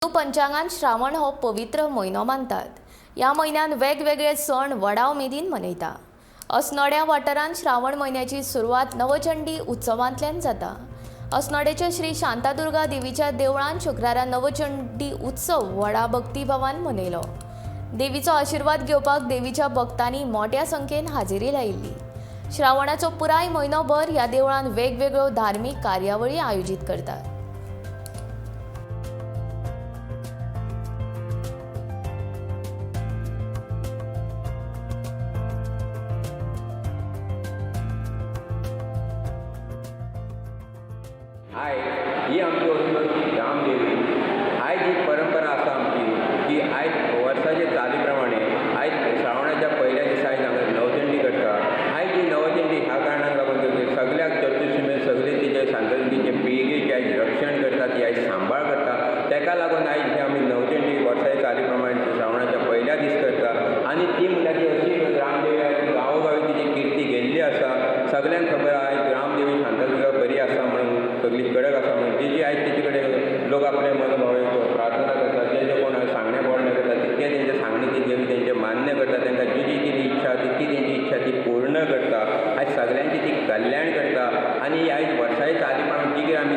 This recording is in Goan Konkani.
पंचांगान श्रावण हो पवित्र म्हयनो मानतात. ह्या म्हयन्यान वेगवेगळे सण व्हडा उमेदीन मनयता. अस्नोड्या वाठारांत श्रावण म्हयन्याची सुरवात नवचंडी उत्सवांतल्यान जाता. अस्नोडेच्या श्री शांतादुर्गा देवीच्या देवळांत शुक्रारा नवचंडी उत्सव व्हडा भक्तिभावान मनयलो. देवीचो आशिर्वाद घेवपाक देवीच्या भक्तांनी मोट्या संख्येन हाजेरी लायिल्ली. श्रावणाचो पुराय म्हयनोभर ह्या देवळांत वेगवेगळ्यो धार्मीक कार्यावळी आयोजीत करतात. आयज ही आमची वस्तू ग्रामदेवी. आयज ही परंपरा आसा आमची की आयज वर्साचे चाली प्रमाणे आयज श्रावणाच्या पयल्या दिसा आयज हांगा नवचंडी करता. आयज ही नवचंडी ह्या कारणाक लागून करता, सगळ्याक चतुर्शिमेन सगळे तिचे शांतादुर्गेचे पिळगेचे आयज रक्षण करता, ती आयज सांबाळ करता. ताका लागून आयज ही आमी नवचंडी वर्साच्या चाली प्रमाणे श्रावणाच्या पहिल्या दीस करता. आनी ती म्हणल्यार ती अशी ग्रामदेवी आयज गांवोगांवी तिची किर्ती गेल्ली आसा. सगल्यांक खबर आयज ग्रामदेवी शांतादुर्गा बरी आसा म्हणून, सगळी कडक आसा म्हणून. जी जी आयज तेजे कडेन लोक आपले मनोभावे प्रार्थना करता, जे जे कोण सांगणे बोलणे करता, तितके तेंचे सांगणे ती देवी तेंचे मान्य करता. तांकां जी जी कितें इच्छा तितकी तेंची इच्छा ती पूर्ण करता. आयज सगल्यांची ती कल्याण करता. आनी आयज वर्साय चाली प्रमाणे जी कितें आमी